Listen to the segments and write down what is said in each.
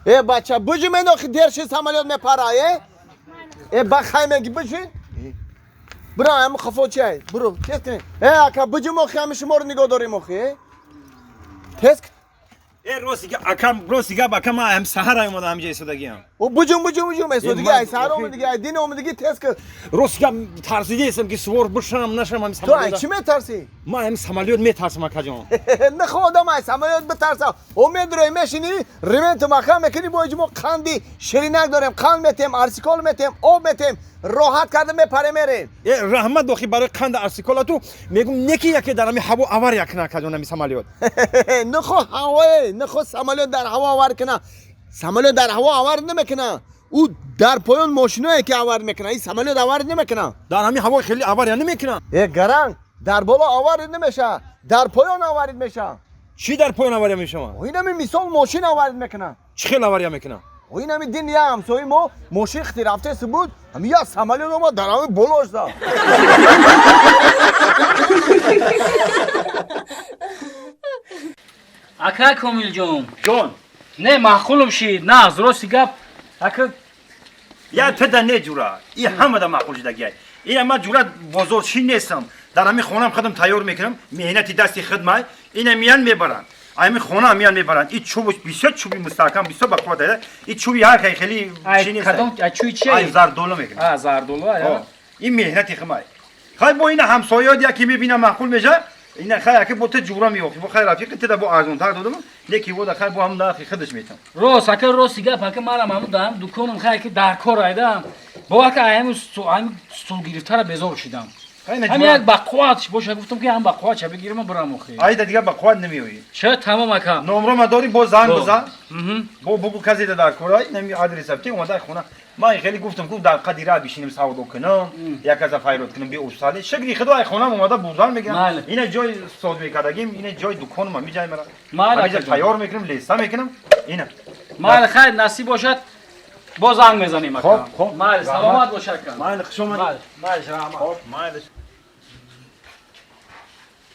Э бача, буҷи менохи дерши самолёт мепара, э? Э бахай меги буҷи? Бро, ам хафо чай. Бро, тез кун. Э ака, буҷи мохи ҳами шуморо нигоҳ дорем охи, э? Тез. Э рости акам, рости гап акам, ман ҳам саҳар омадам ҳамҷа истодагиам. О буҷум буҷум буҷум истодагӣ, ай саҳар омадагӣ, ай дин омадагӣ, тез кун. Рости гап тарсидаестам ки сувор бишам, нашам ҳам самолёт. Ту ай чӣ метарсӣ? Ман ҳам самолёт метарсам акаҷон. Нахо одам ай самолёт битарсам. О медрои мешинӣ, ременту маҳкам мекунӣ, бо иҷ мо қанди ширинак дорем, қанд метем, арсикол метем, об метем, роҳат карда мепарем мерем. Э раҳмат дохи барои қанда арсикола ту мегум неки яке дар ҳами ҳаво авария кунад акаҷон ҳами самолёт. Нахо ҳавое, нахо самолёт дар ҳаво авар кунад. Самолёт дар ҳаво авар намекунад. Ӯ дар поён мошиное ки авар мекунад, ин самолёт авар намекунад. Дар ҳами ҳаво хеле авария намекунад. Э гаранг, дар боло аварид намешавад, дар поён аварид мешавад. Чӣ дар поён авария мешавад? Инами мисол мошин аварид мекунад. Чӣ хел авария мекунад? Инами дин я ҳамсои мо мошин хити рафтеси буд, ҳами я самолёт омад дар ҳами болош зад. Ака Комилҷон. Ҷон. Не маъқулум шид, на аз рости гап. Ака я тада не ҷура. И ҳамада маъқул шидагиай. Ина ман ҷура бозорчӣ нестам. Дар ҳамин хонам худам тайёр мекунам, меҳнати дасти худмай. Ина миян мебаранд. Ҳамин хона миян мебаранд. И чӯб бисёр чӯби мустаҳкам, бисёр бақувват ай. И чӯби ҳар хеле хеле чӣ нест. Кадом чӯи чи? Ай зардолу мекунам. А зардолу ай. Ин меҳнати худмай. Хай бо ина ҳамсояд яке мебинам маъқул мешавад. Ина хай ака бо ту ҷура меохи. Бо хай рафиқи ту да бо арзонтар додам. Неки вода хай бо ҳам нархи худаш метам. Рост ака, рости гап ака, манам ҳамун даҳам дуконам хай ки дар кор айдам. Бо ака ҳамин стул гирифтара безор шидам. Ҳамин як бақувват боша, гуфтам ки ҳам бақувват ша бигирам бирам охи. Айда дигар бақувват намеоӣ. Ча тамом ака. Номро ма дорӣ, бо занг бизан. Бо бугу касе да дар кор ай, нами адреса бите, омада хона. Ман хеле гуфтам ку дар қади ра бишинем савдо кунам, як каза файрод кунам беустали. Шакли худо ай хонам омада бурдан мегирам. Ина ҷой соз мекардагим, ина ҷой дуконам ами ҷай мара. Ами тайёр мекунам, леса мекунам. Ина. Майли хайр, насиб бошад. Боз занг мезанем ака. Хоб, хоб. Майли, саломат бош ака. Майли, хуш омадӣ. Майли, раҳмат. Хоб, майли.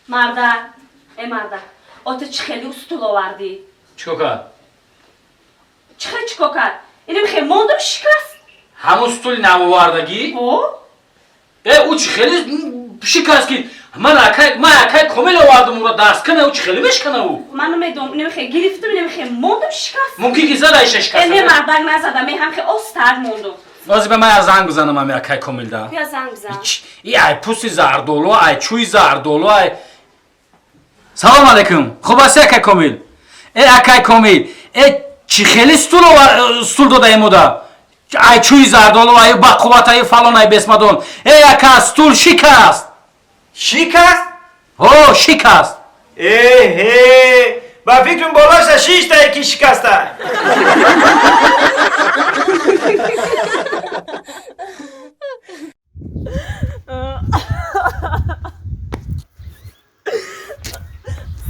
Марда, э марда, о ту чӣ хеле устул овардӣ? Чӣ кард? Чӣ хел чӣ кард? Инам хел мондум шикаст. Ҳамун стули навовардагӣ? Ҳо? Э, ӯ чӣ хеле шикаст ки ман акай, ман акай комил овардум ӯро даст кана, ӯ чӣ хеле мешкана ӯ? Ман намедонам, инам хел гирифтум, инам хел мондум шикаст. Мумкин ки зада иша шикаст. Э, не мардак назада, мен ҳам хел остар мондум. Ҳозир ба ман я занг бизанам ами акай комилда. Я занг бизан. И ай пӯсти зардолу, ай чӯи зардолу, ай. Салом алейкум. Хуб ҳасти акай комил? Э акай комил, э чӣ хеле стул додаем ода? Ай чӯи зардолу, ай бақувват, ай фалон, ай бесмадон. Э ака, стул шикаст. Шикаст? Ҳо, шикаст. Эҳе, ба фикрам болаша шиштае ки шикаста.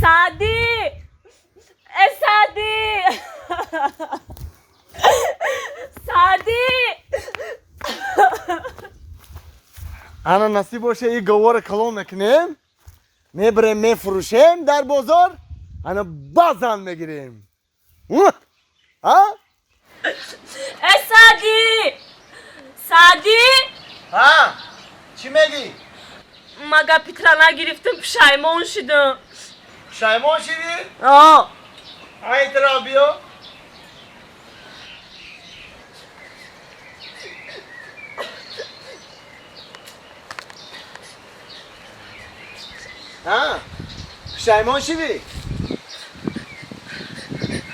Саъдӣ! Э Саъдӣ! Саъдӣ! Ана насиб боша и говора калон мекунем, мебарем мефурӯшем дар бозор, ана базан мегирем. А? Э Саъдӣ! Саъдӣ! Ҳа? Чӣ мегӣ? Ма гапитра нагирифтам, пушаймон шудам. Пушаймон шидӣ? О. Ай тара биё. Ҳа? Пушаймон шидӣ?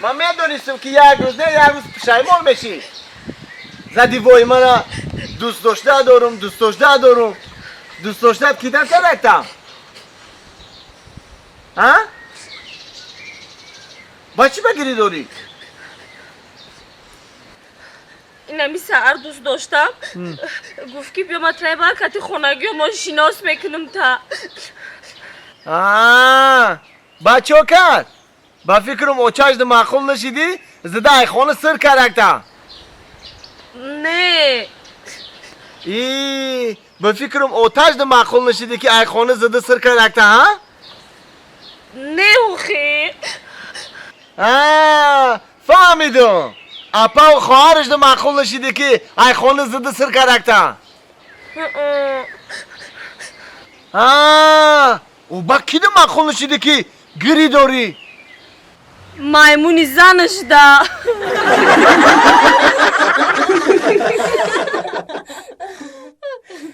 Ман медонистам ки як рӯз не як рӯз пушаймон мешӣ. Зади вой мана дӯст дошта дорум, дӯст дошта дорум. Дӯст доштат кидан карактам? Ҳа? Ба чӣ багирӣ дорӣ? Инами саҳар дӯст доштам. Гуфт ки биё ма трай баркати хонагиё мо шинос мекунам та. Ба чо кард? Ба фикрам очашда маъқул нашидӣ, зада айхона сир каракта. Не. И ба фикрам оташда маъқул нашидӣ ки айхона зада сир каракта, ҳа? Не охи. Фаҳмидум. Апа хоҳараш да маъқул нашиди, ки ай хона зида сир каракта. А, ӯ ба кида маъқул нашиди, ки гирӣ дорӣ? Маймуни занаш да.